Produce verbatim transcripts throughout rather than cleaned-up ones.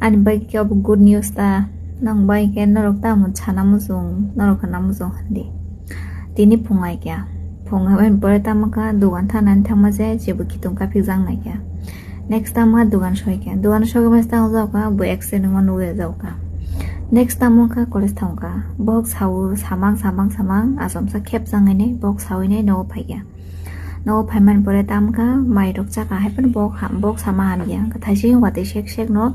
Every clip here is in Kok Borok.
Ani bai khe obo good news ta, nang bai khe norok tamo sana muchung, norok khana muchung hindi. Tini phung ai kya, phung hai pore tamo kha dugan thanani thangma je jebo khitung kaphik jang nai kya. Next tamo kha dugan soi kya, dugan soi khe tamo jao kha bo accident wngma nugwi jao kha. Next tamo kha college thang kha, bohok sao samang samang samang achomsa khep jang nai bohok sawi nai nogo phai kya. Nogo phaimani pore tamo kha mai rok chakha hai phano bok ha-, bok sama hamya. Hwnkhe thaising watwi sek sek no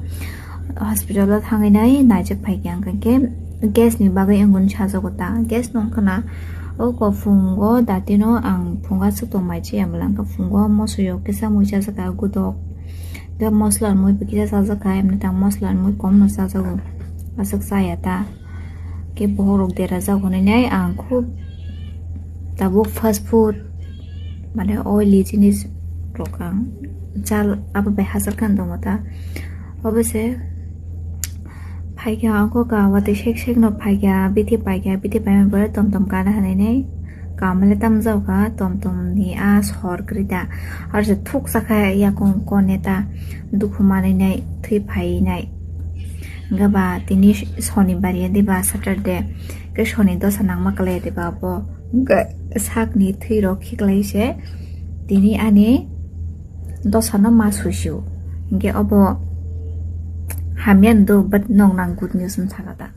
hospital o thangwi nai naijak phaikha. Hwnkhe gas ni bagwi wngwi sajago ta. Gas no wngkhana o kophungo datino ang phunga swk tongmai chiya bwla hwnkhe phungo moso yok kisa mui chajakha gudok. Hwnkhe mosla mui bo kisa chajakha, emni tang mosla mui kom no chajago. Aswk chaya ta. Khe bohrok derajak hwnwi nai ang khub tabuk fast food mane oily jinis rok ang chal abo bai hachal khan tongo ta. Obo se phaikha ang kok ka watwi sek sek no phaikha bithi paikha bithi paimani pore tom tom kana hwnwi nai. Kamle tamjao kha, tom tom ni a sor kwrwi da. Aro se thuk chakha yakung kone ta, dukhu manwi nai, thwi phai nai. Hwnkhe ba tini Sonibar ya diba Saturday, hwnkhe Soni dosa nangma kwlai diba bo. Hwnkhe sakni thwi rok khiklai se tini ani dosa no ma suisio. Hwnkhe obo hamya ndo, but nong nang good news wng sakha ta.